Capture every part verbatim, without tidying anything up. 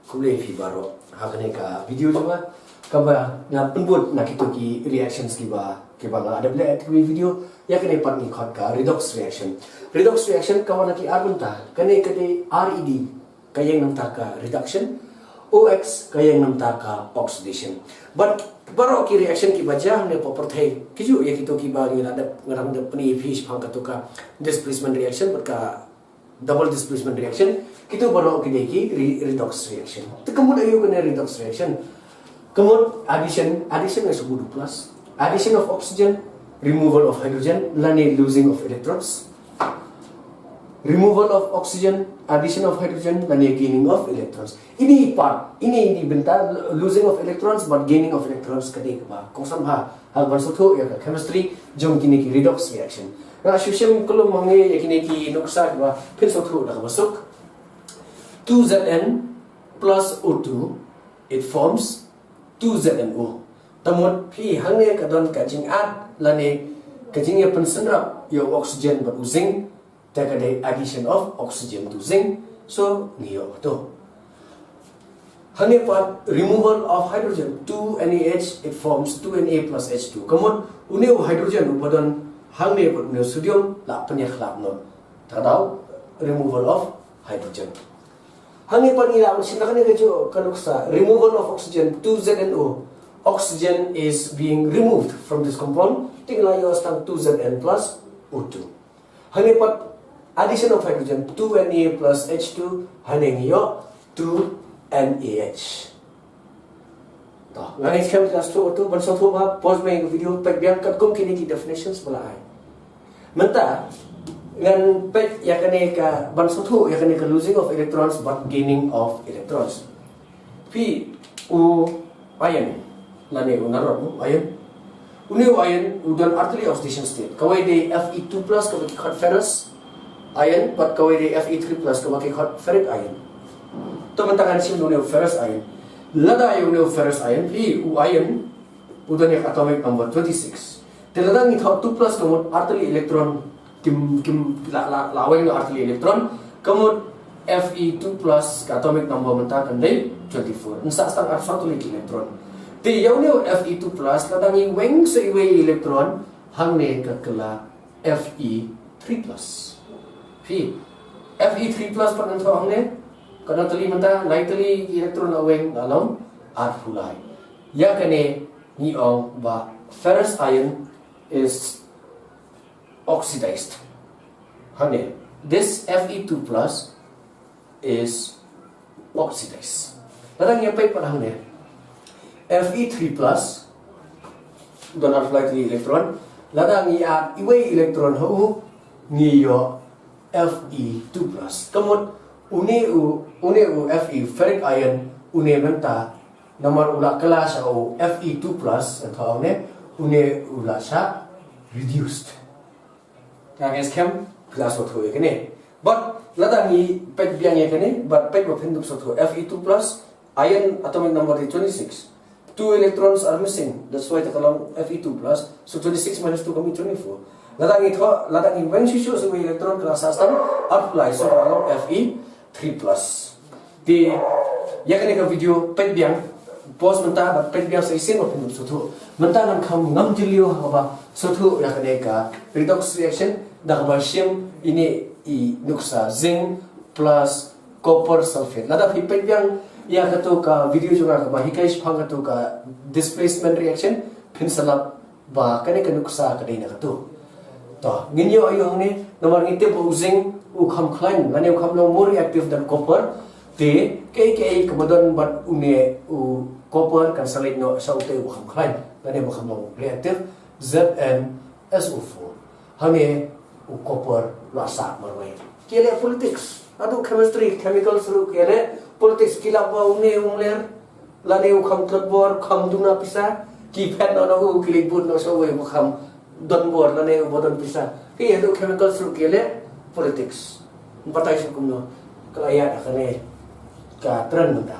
Khublei phi baroh ha kane ka video jong nga kaba nga pynbud na kito ki reactions kiba kiba nga la dep leh ha kito ki video. Ïa kane pat ngi khot ka redox reaction. Redox reaction ka wan na ki ar bynta. Kane ka dei R E D ka ïeng na bynta ka reduction, O X ka ïeng na bynta ka oxidation. Bad baroh ki reaction kiba jia hangne hapoh pyrthei, ki ju ïa kito kiba ngi la dep, nga dang dep pyni ïa phi shaphang kato ka displacement reaction bad ka double displacement reaction, kito baroh ki dei ki re- redox reaction. Te ka mut aïu kane redox reaction? Ka mut addition, addition nga shu buh plus, addition of oxygen, removal of hydrogen lane losing of electrons, removal of oxygen, addition of hydrogen lane gaining of electrons. Ine i part, ine i bynta, losing of electrons bad gaining of electrons ka dei kaba kongsan bha ha kaban sngewthuh ïa ka chemistry jong kine ki redox reaction. Nga shu shim kyllum hangne ïa kine ki nuksa kiba phin sngewthuh da kaba suk. Two Z N plus O two, it forms two Z N O. Te mut phi hangne ka don ka jingadd lane ka jingïapynsynrap ïa u oxygen bad u zinc. Te ka dei addition of oxygen to zinc. So ngi ïoh to. Hangne pat removal of hydrogen, two N A H, it forms two N A plus H two. Ka mut une u hydrogen uba don hangne bad une u sodium la pynïakhlad noh. Te ka dei removal of hydrogen. Hangne pat ngi la shim da kane ka ju ka nuksa, removal of oxygen, two Z N O. Oxygen is being removed from this compound. Te ngi la ïoh tang two Z N plus O two. Hangne pat addition of hydrogen, two N A plus H two, hangne ngi ïoh two N A H. To, nga ngeit skhem phi la sngewthuh, to ban sngewthuh bha, pause mynta ïa ka video, peit biang katkum kine ki definitions ba la ai. Mynta ngan peit ïa kane ka, ban sngewthuh ïa kane ka losing of electrons bad gaining of electrons. Phi, u iron lane u nar rod, iron. Une u iron u don ar tylli oxidation state. Kawei dei F E two plus kaba ki khot ferrous iron, bad kawei dei F E three plus kaba ki khot ferric iron. To mynta ngan shim une u ferrous iron. Lada ïa une u ferrous iron, phi, u iron u don ïa ka atomic number twenty-six. Te lada ngi thoh two plus ka mut ar tylli electron, kim, kim, la, la, la weng ar tylli electron, ka mut F E two plus ka atomic number mynta kan dei twenty-four. Yn sah tang arphew saw tylli electron. Te ïa une u F E two plus lada ngi weng sa iwei i electron, hangne ka kylla F E three plus. Phi, F E three plus pat ngan thoh hangne, katno tylli mynta, lai tylli electron la weng, la long arphew lai. Ïa kane ngi ong ba ferrous iron is oxidized. Hangne, this F E two plus is oxidized. Lada ngi peit pat hangne, F E three plus, don arphew lai tylli electron. Lada ngi add iwei i electron ha u, ngi ïoh F E two plus. Ka mut une u, une u F E ferric iron, une mynta namar u la kylla sha u F E two plus, ngan thoh hangne, une u la shah reduced. Nga ngeit skhem phi la sngewthuh ïa kane. Bad lada ngi peit biang ïa kane, bad peit ba phin dup sngewthuh, F E two plus, iron atomic number is twenty-six. Two electrons are missing. That's why te ka long F E two plus. So twenty-six minus two ka mih twenty-four. Lada ngi thoh, lada ngi weng shuh shuh sa iwei i electron, ka la sah tang arphew lai, so ka long F E three plus. Te ïa kane ka video peit biang, pause mynta bad peit biang sa shisien ba phin dup sngewthuh. Mynta ngan kham ngam jylliew ha kaba sngewthuh ïa kane ka redox reaction da kaba shim ine i nuksa, zinc plus copper sulfate. Lada phi peit biang ïa kato ka video jong nga kaba hikai shaphang kato ka displacement reaction, phin sa lap ba kane ka nuksa ka dei na kato. To, ngin ïoh aïu hangne, namar ngi tip ba u zinc u kham khlaiñ lane u kham long more reactive than copper. Te kaei kaei kaba don bad une u copper kan sa leit noh sha utei uba kham khlaiñ lane uba kham long reactive, Z N S O four. Hangne u copper la sah marwei. Ki ïaleh politics. Haduh chemistry, chemicals ruh ki ïaleh politics, ki lap ba une um ler lane u kham tlot bor, kham duna pisa, ki phet noh na u, ki leit bud noh sha uwei uba kham don bor lane uba don pisa. Ki haduh chemicals ruh ki ïaleh politics. Batai shu kumno, ka la ïaid ha kane ka trend mynta.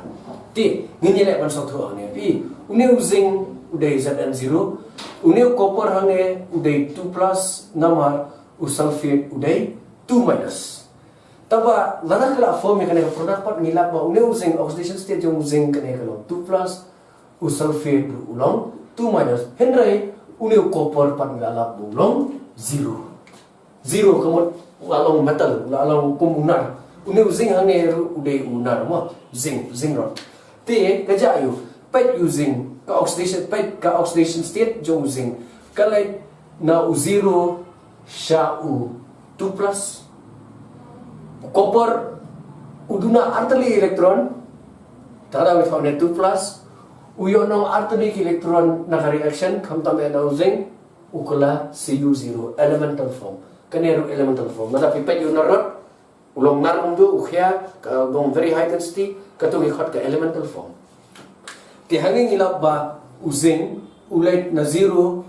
Te ngin ïaleh ban sngewthuh hangne. Phi, une u zinc u dei Z N zero, une u copper hangne u dei two plus, namar u sulfate u dei two minus. Tangba lada ka la form ïa kane ka product pat ngi lap ba une u zinc, oxidation state jong u zinc kane ka long two plus, u sulfate ruh u long two minus. Hynrei une u copper pat ngi la lap ba u long zero. Zero ka mut u la long metal, u la long kum u nar. Une u zinc hangne ruh u dei u nar mo, zinc, zinc rod. Te ka jia ïa u, peit u zinc, ka oxidation, peit ka oxidation state jong u zinc ka leit na u zero sha u two plus. Copper u duna artylli electron, te da u thoh ne two plus, u ïoh nong artylli ki electron na ka reaction, khamtam eh na u zinc, u kylla C u zero, elemental form. Kane ruh elemental form. Lada phi peit ïa u nar rod, u long nar kumto, u khia, ka long very high density, kato ngi khot ka elemental form. Te hangne ngi lap ba u zinc u leit na zero,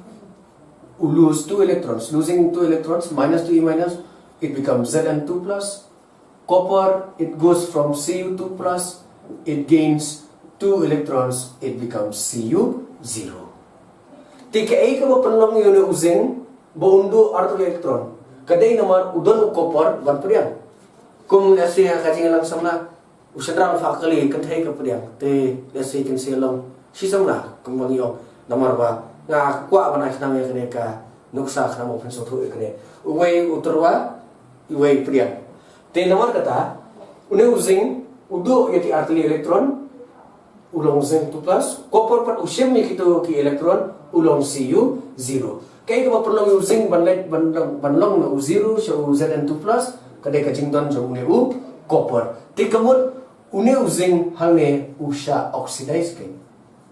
u lose two electrons, losing two electrons, minus two e minus, it becomes Zn two plus. Copper, it goes from Cu two plus, it gains two electrons, it becomes Cu zero. Te kaei kaba pynlong ïa une u zinc ba un duh artylli electron? Ka dei namar u don u copper ban pdiang. Kum lehse ha ka jingïalang samla, u shynrang u phah kali kynthei ka pdiang, te lehse kin sa long shi samla, kum ba ngi ong. Namar ba nga kwah ban ai khnang ïa kane ka nuksa khnang ba phin sngewthuh ïa kane. Uwei u tyrwa, uwei u pdiang. Te namar kata, une u zinc u duh ïa ki artylli electron, u long zinc two plus, copper pat u shim ïa kito ki electron, u long Cu zero. Kaei kaba pynlong ïa u zinc ban leit, ban, ban long na u zero sha u Zn two plus? Ka dei ka jingdon jong une u copper. Te ka mut une u zinc hangne u shah oxidize, ka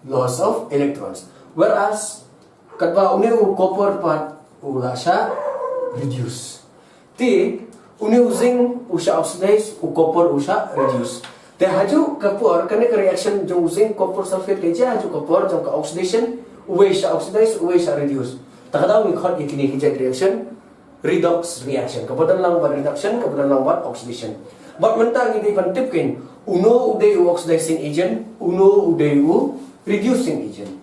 loss of electrons. Whereas katba une u copper pat u la shah reduce. Te une u zinc u shah oxidize, u copper u shah reduce. Te hajuh ka por kane ka reaction jong u zinc copper sulfate ka jia hajuh ka por jong ka oxidation, uwei shah oxidize, uwei shah reduce. Ta ka daw ngi khot ïa kine ki jait reaction redox reaction. Kaba don lang bad reduction, kaba don lang bad oxidation. Bad mynta ngi dei ban tip kein uno u dei u oxidizing agent, uno u dei u reducing agent.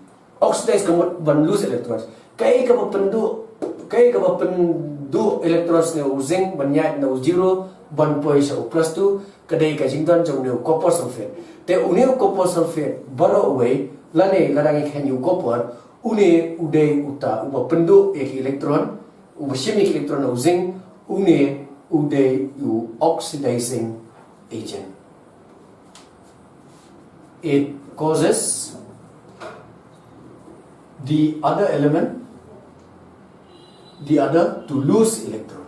Oxidize ka mut ban lose electrons. Kaei kaba pynduh, kaei kaba pynduh electrons na u zinc ban ïaid na u zero ban poi sha u plus two? Ka dei ka jingdon jong une u copper sulfate. Te une u copper sulfate baroh uwei, lane lada ngi kheiñ ïa u copper, une u dei uta uba pynduh ïa ki electron, uba shim ïa ki electron na u zinc, une u dei u oxidizing agent. It causes the other element, the other to lose electron.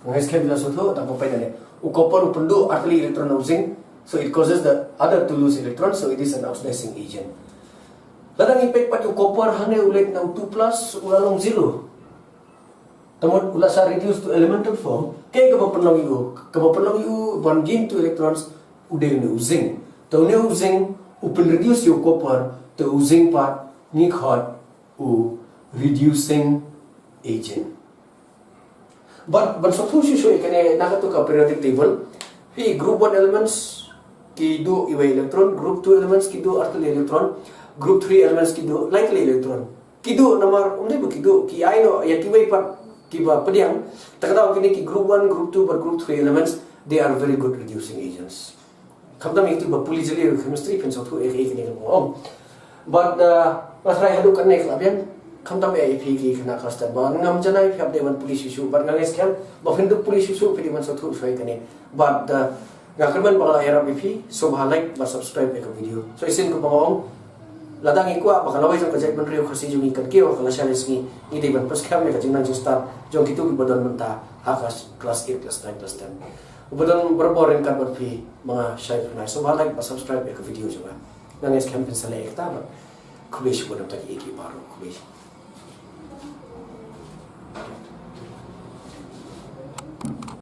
Nga ngeit skhem phi la sngewthuh, tang ba peit hangne. U copper u pynduh artylli electron na u zinc, so it causes the other to lose electron, so it is an oxidizing agent. Lada ngi peit pat u copper hangne u leit na u two plus, u la long zero. Te mut u la shah reduce to elemental form. Kaei kaba pynlong ïa u, kaba pynlong ïa u ban gain two electrons, u dei une u zinc. Te une u zinc u pynreduce ïa u copper, te u zinc pat ngi khot u reducing agent. Bad ban sngewthuh shuh shuh ïa kane, na kato ka periodic table, phi group one elements ki duh iwei electron, group two elements ki duh artylli electron, group three elements ki duh laitylli electron. Ki duh namar, ym dei ba ki duh, ki ai noh ïa kiwei pat kiba pdiang. Ta ka daw kine ki group one, group two bad group three elements, they are very good reducing agents. Khamtam ïa kito ba pule jylliew chemistry phin sngewthuh ïa kine ki ba nga ong. Bad, uh, nga tharai haduh katne ka la biang. Khamtam ïa phi ki khynnah class ten, ba ngam janai phi hap dei ban pule shuh shuh, bad nga ngeit skhem ba phin dup pule shuh shuh phi dei ban sngewthuh shuwa ïa kane. Bad, uh, nga kyrmen ba nga la ïarap ïa phi, sngewbha like bad subscribe ïa ka video. So shisien kumba nga ong, lada ngi kwah ba ka lawei jong ka jaitbynriew Khasi jong ngi kan kiew ha ka lashai lashisngi, ngi dei ban pyrshang ïa ka jingnang jingstad jong kito kiba don mynta ha ka class eight, class nine, class ten. Uba don barabor ryngkat bad phi, ma nga Shai Phyrnai. Sngewbha like bad subscribe ïa ka video jong nga. Nga ngeit skhem phin sa leh ïa kata bad khublei shibun na bynta kiei kiei baroh, khublei.